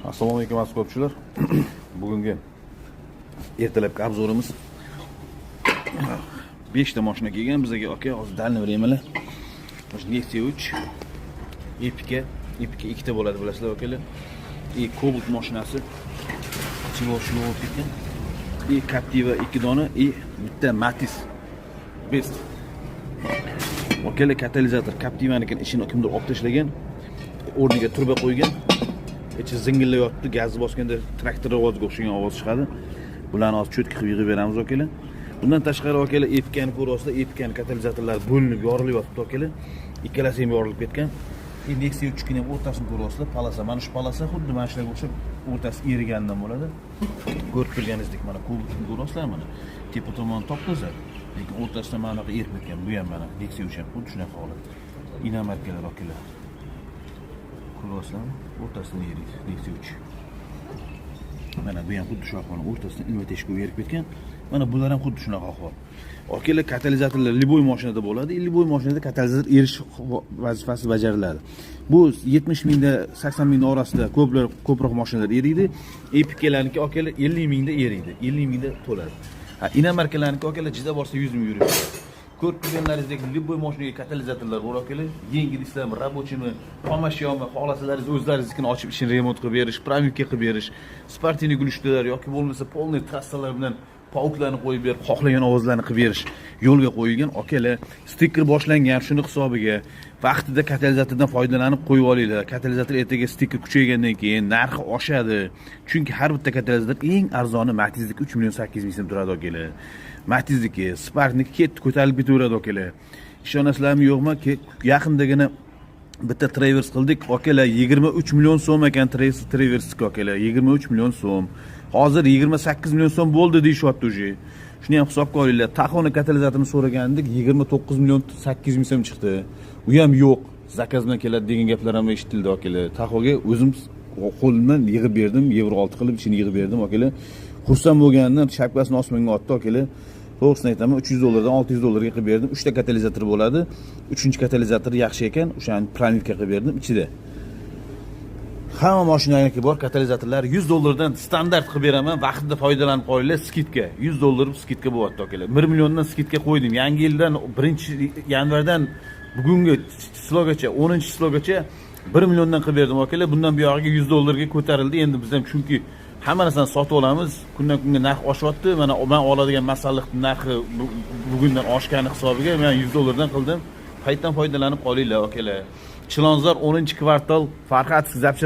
Assalomu alaykum, aziz ko'pchilar. Bugungi ertalabki обзор imiz 5 ta mashina kelgan bizga, aka. Hozir дальний время lar. Nexia 3, Epica, Epica ikkita bo'ladi, bilasizlar, akalar. И Cobalt mashinasi. Chivo shu bo'lib ketgan. И Captiva ikki dona, и bitta Matiz. Best. Akalar, katalizator Captivanikini ichini kimdir olib tashlagan. O'rniga truba qo'ygan. Ichi zingillab yotibdi, gazni bosganda traktor ovoziga o'xshagan ovoz chiqadi. Bularni hozir чётко qilib yig'ib beramiz, akalar. Bundan tashqari, akalar, Epicani ko'ryapsizlar, Epicani katalizatorlari bo'linib yorilib yotibdi, akalar. Ikkalasi ham yorilib ketgan. И Nexia 3 ham o'rtasini ko'ryapsizlar, полоса. Mana shu полоса xuddi mana shularga o'xshab o'rtasi erigandan bo'ladi. Ko'rib turganingizdek, mana Cobaltni ko'ryapsizlar, mana. Tepa tomoni top-toza, lekin o'rtasida mana bunaqa erib ketgan. Bu ham, mana, Nexia 3 ham xuddi shunaqa holat. Иномарка lar, akalar. Ko'ryapsizlarmi? O'rtasidan eriydi Nexia 3. Mana bu ham xuddi shu ahvol, o'rtasidan ilma teshik erib ketgan. Mana bular ham xuddi shunaqa ahvol. Akalar, katalizatorlar любой mashinada bo'ladi, любой mashinada katalizator erish vazifasi bajariladi. Bu 70 mingda 80 mingni orasida ko'plar, ko'proq mashinalar eriydi. Epikalarniki, akalar, 50 mingda eriydi, 50 mingda to'ladi. Ha, иномарка larniki, akalar, juda borsa 100 ming yurib. Ko'rib turganlaringizdek, любой mashinaga katalizatorlar bor, akalar. Yangi deysizlarmi, рабочий mi, xomashyomi, xohlasalaringiz o'zlaringiznikini ochib, ishini remont qilib berish, промывка qilib berish, спортивный глушитель lar yoki bo'lmasa полный trassalar bilan pauklarni qo'yib berib, xohlagan ovozlarni qilib berish yo'lga qo'yilgan, akalar. Stiker boshlangan, shuni hisobiga vaqtida katalizatordan foydalanib qo'yib olinglar. Katalizator ertaga stiker kuchaygandan keyin narxi oshadi. Chunki har bitta katalizator eng arzoni Matizniki 3 million 800 ming so'm turadi, akalar. Matizniki, Sparkniki ketdi, ko'tarilib ketaveradi, akalar. Ishonasizlarmi, yo'qmi? Yaqindagina bitta Traverse qildik, akalar, 23 million so'm ekan Traverse, akalar, 23 million so'm. Hozir 28 million so'm bo'ldi deyishyapti уже. Shuni ham hisobga olinglar. Taxoni katalizatorini so'ragandik, 29 million 800 ming so'm chiqdi. U ham yo'q, заказ bilan keladi degan gaplar ham eshitildi, akalar. Taxoga o'zim qo'limdan yig'ib berdim, Yevro 6 qilib ichini yig'ib berdim, akalar. Xursand bo'lganidan shapkasini osmonga otdi, akalar. To'g'risini aytaman, 300 dollardan 600 dollarga qilib berdim. Uchta katalizator bo'ladi. Uchinchi katalizator yaxshi ekan, o'shani промывка qilib berdim ichida. Hamma mashinaniki bor katalizatorlar, 100 dollardan standart qilib beraman. Vaqtida foydalanib qolinglar, скидка. 100 dollar скидка bo'lyapti, akalar. 1 milliondan скидка qo'ydim. Yangi yildan, 1 yanvardan bugungi число gacha, 10 число gacha 1 milliondan qilib berdim, akalar. Bundan buyog'iga 100 dollarga ko'tarildi. Endi biz ham chunki hamma narsani sotib olamiz. Kundan kunga narx oshyapti. Mana men oladigan masalliqning narxi bugundan oshgani hisobiga men 100 dollardan qildim. Paytdan foydalanib qolinglar, akalar. Chilonzor 10 kvartal, Farhad zapchast.